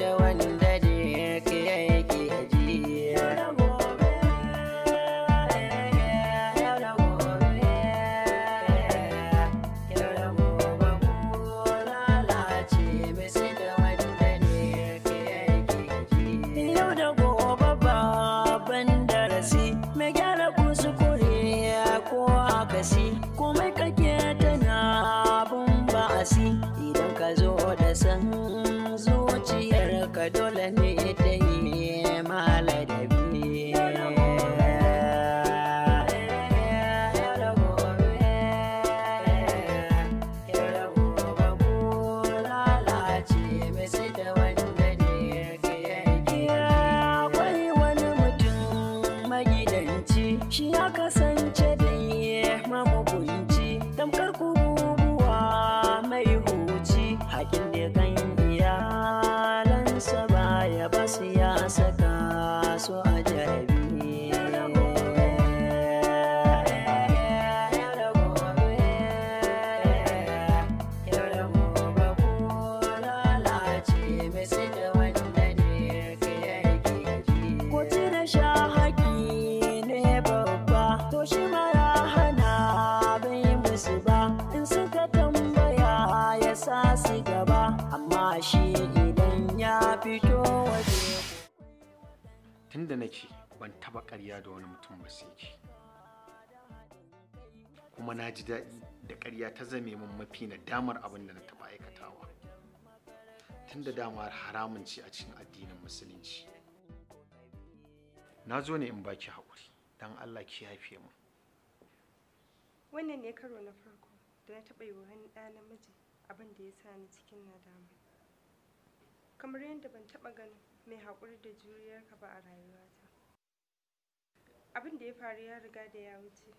da wanda duk yake ji. Yau da gobe babban darasi mai gyara kuskure ko akasi, komai kake tana abun ba'asi. Idan ka zo da san zuciyarka dole ne ta yi maladabi. Akwai wani mutum magidanci, shi ya kasance da mamugunci, tamkar kububuwa mai huci, hakin da kan iyalansa baya basu ya saka su a jarabi. Ko cire sha haƙi ne babba, to shi ma ya hana bai musu ba. In suka tambaya ya sa su gaba, amma shi idan ya fito waje. Tunda nake ban taba ƙarya da wani mutum ba sai ki. Kuma na ji daɗi da ƙarya ta zame min mafi nadamar abin da na taɓa aikatawa. Tunda dama haramun ce a cikin addinin Musulunci. Na zo ne in baki haƙuri, don Allah ki yafe mu. Wannan ne karo na farko da na taɓa yi wa wani ɗa namiji abin da ya sa ni cikin nadama. Kamar yadda ban taɓa ganin mai haƙuri da juriyarka ba a rayuwata. Abin da ya faru ya riga da ya wuce.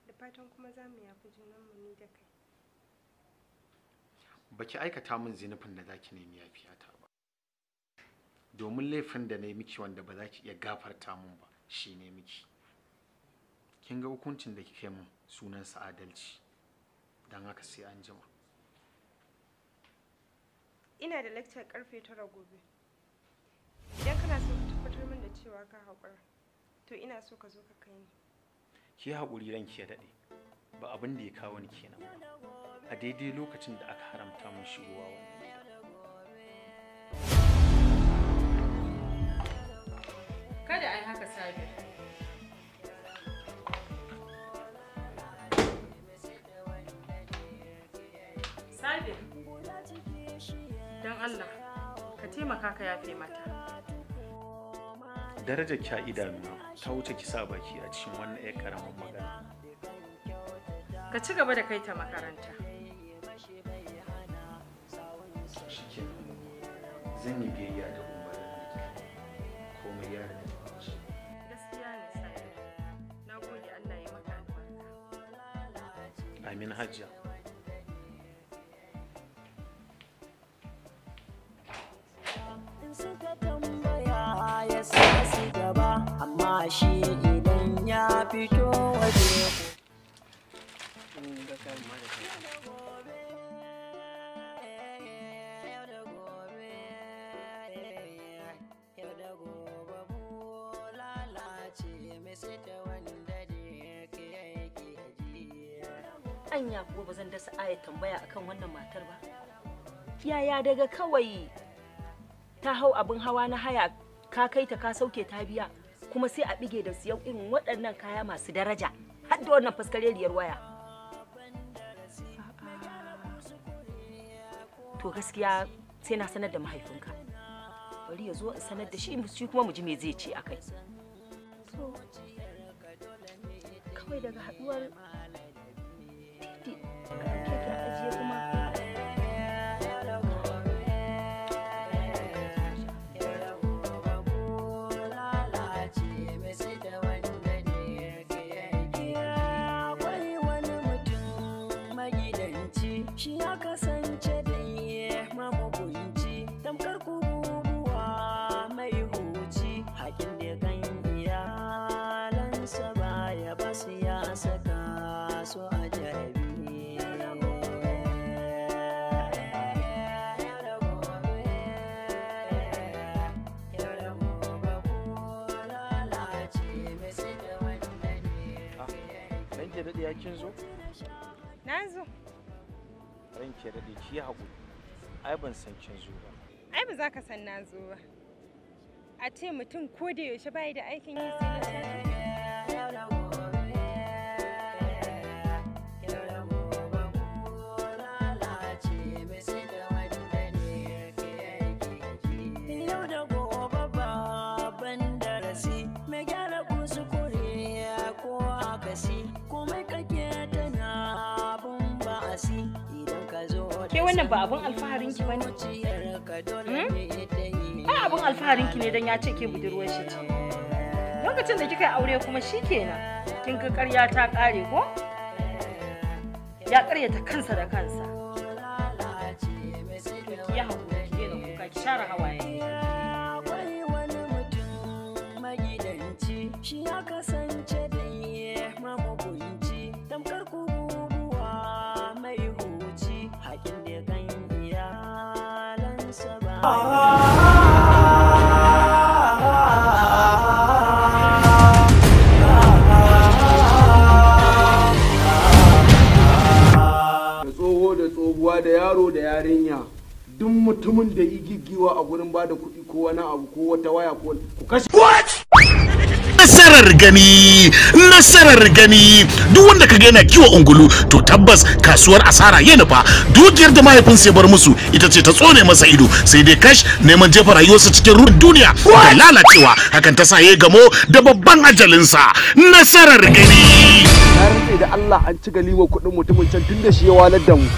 Da fatan kuma za mu yafi junanmu ni da kai. Baki aikata min zinufin da zaki nemi yafiyata ba. Domin laifin da na yi miki wanda ba za ki iya gafarta min ba shi ne miki. Kin ga hukuncin da kika yi min sunansa adalci. Don haka sai an jima. Ina da lecture karfe 9 gobe. Idan kana so ka tabbatar min da cewa ka haƙura, to ina so ka zo ka kai ni. Ki haƙuri ranki ya daɗe. Ba abin da ya kawo ni kenan ba. A daidai lokacin da aka haramta min shigowa wannan gida. Kada a yi haka, Sabir. Sabir, don Allah, ka taimaka ka yafe mata. Darajar ki a idanuna ta wuce ki sa baki a cikin wannan 'yar ƙaramin magana. Ka ci gaba da kai ta makaranta. Shikenan, zan yi biyayya da umarnin da kika yi. Komai ya riga ya wuce. Gaskiya ne, Sabir. Na gode, Allah ya maka albarka. Amin, Hajiya. In suka tambaya ya sa su gaba, amma shi idan ya fito waje. Anya kuwa ba zan dasa aya tambaya akan wannan matar ba. Yaya daga kawai ta hau abin hawa na haya, ka kai ta ka sauke ta biya, kuma sai a bige da siyan irin waɗannan kaya masu daraja har da wannan faskareriyar waya. To gaskiya sai na sanar da mahaifinka. Bari ya zo in sanar da shi, shi kuma mu ji me zai ce akai. To kawai daga haɗuwar titi a ɗauke ki a ajiye kuma. Akwai wani mutum magidanci, shi ya kasance da mamugunci, tamkar kububuwa mai huci, hakin da kan iyalansa baya basu ya saka Ranke daɗe ya kin zo? Na zo. Ranke daɗe ki yi haƙuri. Ai ban san kin zo ba. Ai ba za ka san na zo ba. A ce mutum ko da yaushe bai da aikin yi sai na caji. Yau da gobe babban darasi mai gyara kuskure ko akasi komai kake tana abun ba'asi idan ka zo da Ke wannan ba abun alfaharinki bane? zuciyarka dole ne ta yi Ai abun alfaharinki ne dan ya ce ke budurwar shi ce. Lokacin da kika yi aure kuma shikenan. Kin ga ƙarya ta ƙare ko? Ya ƙaryata kansa da kansa. To ki yi haƙuri ki daina kuka ki share hawaye. Akwai wani mutum magidanci shi ya kasance da mamugunci tamkar kubuwa mai huci hakin da kan iyalansa ba. Da tsoho da tsohuwa da yaro da yarinya, duk mutumin da yi giggiwa a gurin bada kuɗi ko wani abu ko wata waya ko ku kashe. Nasarar gani, nasarar gani. Duk wanda kaga yana kiwo ungulu to tabbas kasuwar asara ya nufa. Dukiyar da mahaifinsa ya bar musu ita ce ta tsone masa ido, sai dai kash neman jefa rayuwarsa cikin ruwan duniya da lalacewa, hakan ta sa ya gamo da babban ajalinsa. Nasarar gani. Na rantse da Allah an ci galima kuɗin mutumin can tun da shi ya walar da mu.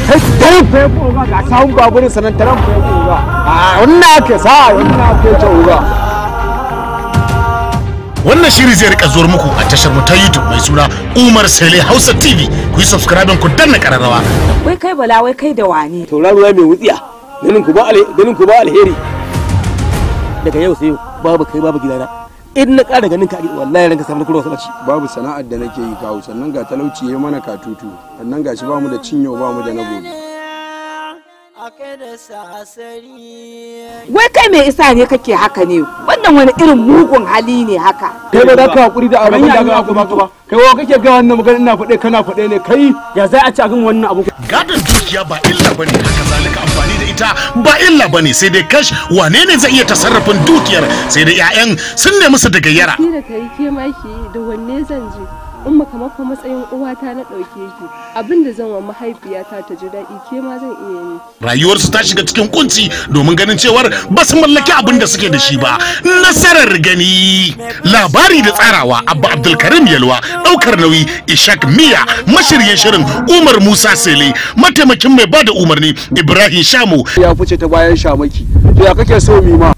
Kai tarin fa ya ga ga sahun baburin sanan tarin fa ya ga. A wannan ake sa wannan ake ce uga. Wannan shiri zai rika zuwar muku a tashar mu ta YouTube mai suna Umar Sele Hausa TV. Ku yi subscribe ku danna kararrawa. Wai kai Bala, wai kai da wane? Tauraruwa mai wutsiya, ganin ku ba ganin ku ba alheri. Daga yau sai yau babu kai babu gidana. In na ƙara ganin ka a gida wallahi ranka samu kurwa sabaci. Babu sana'ar da nake yi kawo, sannan ga talauci ya mana katutu, sannan gashi bamu da cin yau bamu da na gobe. Wai kai mai isa ne kake haka ne? Wannan wani irin mugun hali ne haka? Kai ba za ka hakuri da abin da aka baka ba. Kai wa kake ga wannan magana ina faɗe kana faɗe ne kai ya za a ci a gan wannan abu. Gadon dukiya ba illa bane, haka zalika amfani da ita ba illa bane, sai dai kash wane ne zai iya tasarrafin dukiyar, sai dai 'ya'yan sun nemi su da gayyara. Ni da kai ke ma ki yi da wanne zan je? Umma kamar fa matsayin uwata na ɗauke ki, abin da zan wa mahaifiyata ta ji daɗi ke ma zan iya yi. Rayuwarsu ta shiga cikin kunci domin ganin cewar ba su mallaki abin da suke da shi ba. Nasarar gani. Labari da tsarawa Abba Abdulkarim Yalwa, daukar nauyi Ishak Miya, mashiryin shirin Umar Musa Sele, mataimakin mai bada umarni Ibrahim Shamu. Ya fice ta bayan shamaki. To ya kake so mi ma?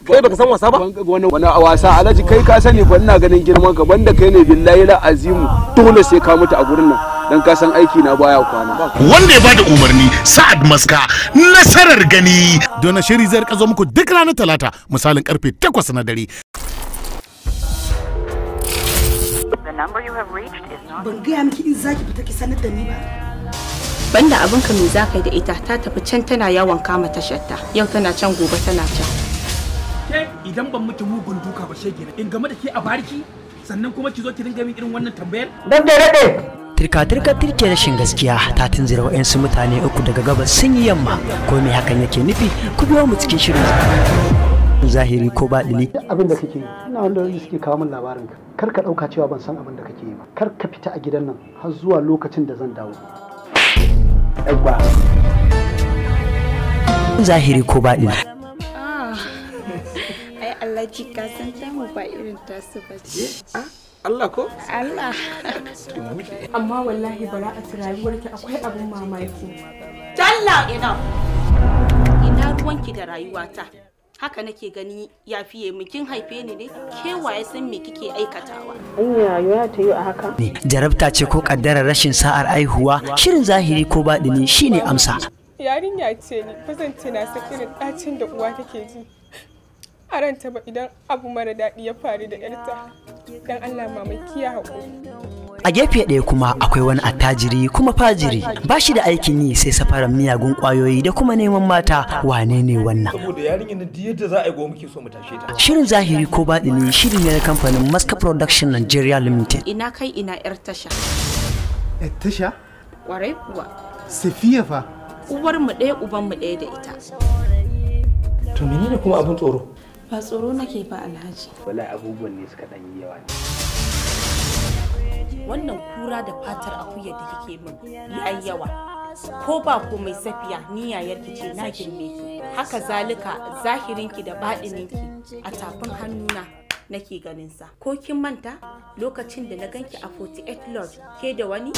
Kai baka san wasa ba? Wani wasa alhaji kai ka sani fa ina ganin girman ka, banda kai ne billahi la azimu dole sai ka mutu a gurin nan dan ka san aiki na baya kwana. Wanda ya bada umarni Sa'ad Maska. Nasarar gani. Dona shiri zai rika zo muku duk ranar Talata misalin karfe 8 na dare. Ban gaya miki in zaki fita ki sanar da ni ba. Banda abinka me za ka yi da ita, ta tafi can tana yawon kama tasharta, yau tana can gobe tana can. Ke idan ban miki mugun duka ba shege in game da ke a bariki, sannan kuma ki zo ki dinga min irin wannan tambayar. Dan da rade. Turka-turka turke rashin gaskiya ta tunzura wa'yansu mutane uku daga gabas sun yi yamma, ko me hakan yake nufi? Ku biyo mu cikin shirin zahiri ko baɗini. Abin da kake yi, ina wanda suke kawo min labarin ka. Kar ka ɗauka cewa ban san abin da kake yi ba. Kar ka fita a gidan nan har zuwa lokacin da zan dawo. Yawwa. Zahiri ko baɗini. Ai Allah ji ka san tamu ba irin tasu ba ce. Allah ko? Allah. Amma wallahi bara'atu rayuwarki akwai abin mamaki. Dalla ina. Ina ruwanki da rayuwata. Haka nake gani ya fiye min, kin haife ni ne, ke waye san me kike aikatawa. Anya rayuwa ta yi a haka. Jarabta ce ko kaddarar rashin sa'ar aihuwa, shirin zahiri ko baɗini shine amsa. Yarinya ce ni, ba zan ce na san irin ɗacin da uwa take ji a ranta ba idan abu mara daɗi ya faru da 'yarta. Dan Allah mama ki ya haƙuri. A gefe ɗaya kuma akwai wani attajiri kuma fajiri, ba shi da aikin yi sai safaran miyagun ƙwayoyi da kuma neman mata. Wane ne wannan? Saboda yarinyar nan duk yadda za a yi gobe muke so mu tashe ta. Shirin Zahiri ko Baɗini shiri ne na kamfanin Maska Production Nigeria Limited. Ina kai ina yar tasha. Yar tasha? Kwarai kuwa. Safiya fa. Uwar mu ɗaya uban mu ɗaya da ita. To menene kuma abin tsoro? Ba tsoro nake ba, Alhaji. Wallahi abubuwan ne suka dan yi yawa ne. Wannan kura da fatar akuyar da kike min yayi yawa. Ko ba komai, Safiya ni yayarki ce, na girme ki. Haka zalika zahirinki da baɗininki a tafin hannuna nake ganin sa. Ko kin manta lokacin da na ganki a 48 Lodge ke da wani?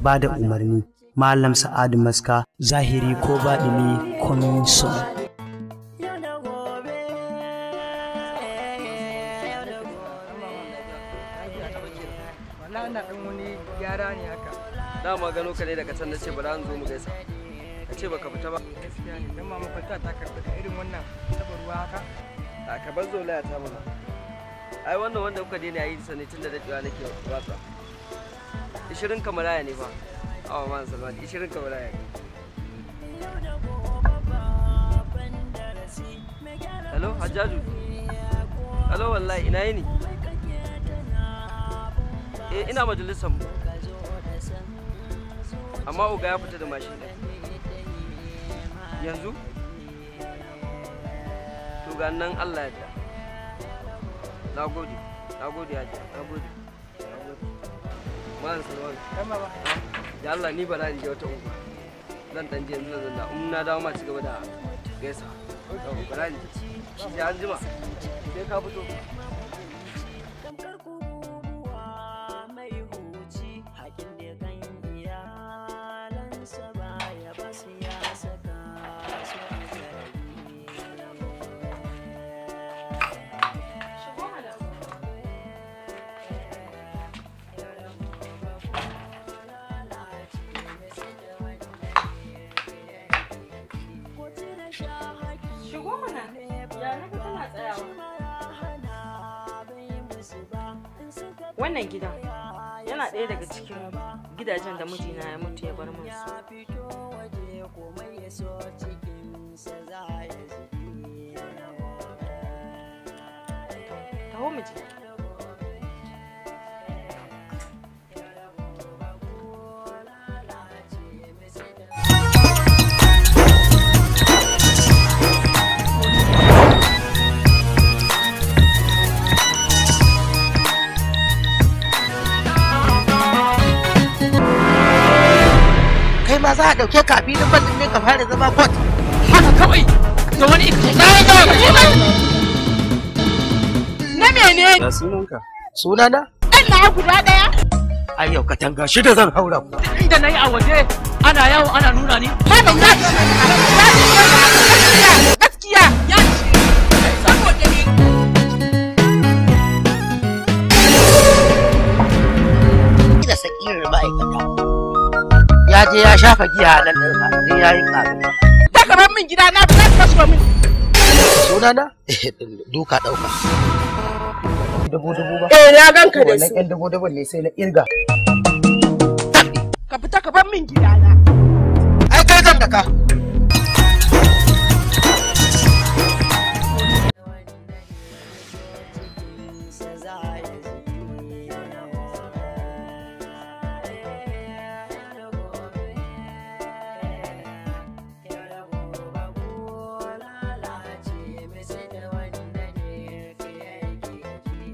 Ba da umarni Malam Sa'adu Maska, Zahiri ko Baɗini coming soon. Wallahi ina dan wani gyara ne haka. Dama gano ka ne daga can, nace bari an zo mu gaisa, ka ce baka fita ba. Gaskiya ne, dan mama kwanta ta karɓi da irin wannan taɓa ruwa haka. A ka bar zolaya ta mana. Ai wannan wanda kuka daina yi sani tun da daɗewa nake watsa. 20 kamaraya ne fa. Awa man Salman, 20 kamaraya ne. Hello Hajjaju. Hello, wallahi ina yini? Eh, ina majalisar mu, amma oga ya fita da mashin ɗin yanzu. To ga nan, Allah ya. Na gode, na gode Hajiya, na gode, na gode Malam Salman. Da Allah ni bara in je wata unguwa, zan dan je yanzu, zan da in na dawo ma ci gaba da gaisa. Bara in je, sai an jima, sai ka fito. Mai huci hakin da kan iyalansa baya basu, ya saka su a jarabi. Shigo mana. Shigo mana. Ya naga tana tsayawa. Wannan gidan yana ɗaya daga cikin gidajen da mijina ya mutu ya bar min su. Taho mu je. Kai ma za a ɗauke ka a filin bal ne ka fara zama coach. Haka kawai da wani Na mene? Ya sunanka? Sunana? Ɗan na guda ɗaya. Ai yau katanga shida zan haura ku. Inda na yi a waje ana yawo ana nuna ni. Malam ya ce gaskiya ya ce saboda ni. Da sakirar ma'aikata. Ya je ya shafa giya a nan ɗinsa, sai ya yi ƙaru. Ta kamar min gida na ba za ka kashe min. Sunana? Duka ɗauka. Dubu dubu ba? Eh, na ganka da su. Wannan ƴan dubu dubu ne sai na ƙirga. Ka fita ka bar min gida na. Ai kai zan daka.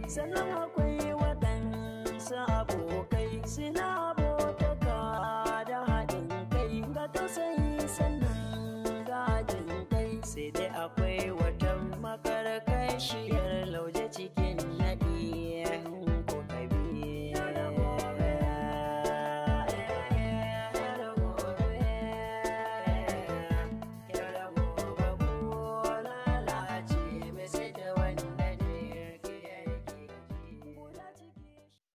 Sannan